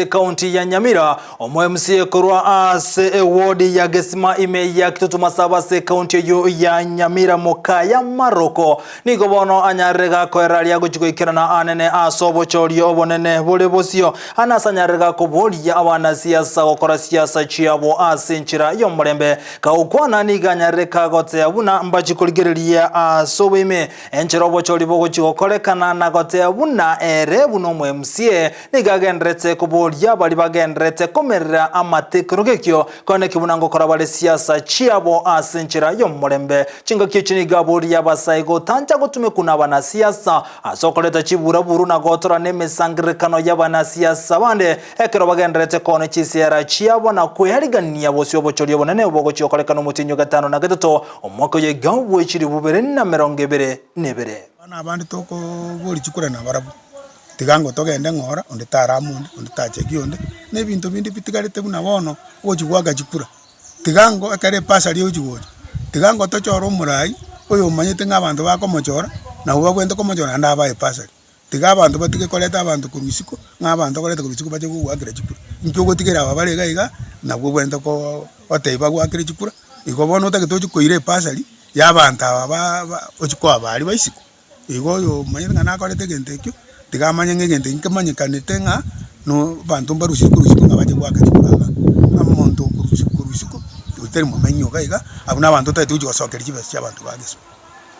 Ekaunti ya Nyamira, omo MCA korwa ase ewodi ya Gesima ime ya Kitutu Masaba ase ekaunti eyio ya Nyamira Mokaya Maroko nigo bono anyarire gakoera aria agochia goikerana anene ase obochori obonene bore bosio ane ase anyarire gakoboria abanasiasa gokora siasa chiabo ase enchera y'omorembe kagokwana nigo anyarire kagotea buna mbachi korigereria ase oboime enchera obochori bogochia gokorekana na gotea buna ere buna omo MCA Nigo agendererete koboria baria bagendererete komerera amate ekerogo ekio, koeneki buna ngokora bare siasa chiabo ase enchera y'omorembe. Chingaki echio nigo aboria abasae gotancha gotumekwa nabanasiasa ase okoreta chiburaburu na gotorana emesangererekano y'abanasiasa bande ekero bagendererete koona chisiera chiabo na kwearigania bosio obochori obonene bogochia gokorekana omotienyi o gatano na gatato omwaka oyo iga bw'echilifu bibere na emerongo ebere nebere. Bono abande tokoboria chikura nabarabwo. Tiga ngo togende ng'ora, onde tarama onde, onde tachekia onde, na ebinto binde bitigarete buna bono, ogochia goaka chikura. Tiga ngo ekero epasari egochia gocha, tiga ngo tochore omorai, oyo omanyete ng'a abanto bakomochora, nabo babwenerete komochora naende abae epasari. Tiga abanto batige koreta abanto korwa isiko, ng'a abanto okoreta korwa isiko bache gogoakera chikura. Inki ogotigera aba bare iga iga, nabwo obwenerete koo gotebia bagoakere chikura, igo bono otagete ochie koira epasari, ya abanto aba ba ba ochie koa baria ba isiko. Igo oyo omanyete ng'a nakorete egento ekio, tiga amanye ng'a egento ekio nkemanyekanete ng'a no abanto mbarusie korwa isiko ng'a bache goaka chikura igaa. Ng'a omonto okorusia korwa isiko, oyo tari momenyi iga iga, abwo na abanto otagete gochia gosokeria chibesa chia abanto ba geswa.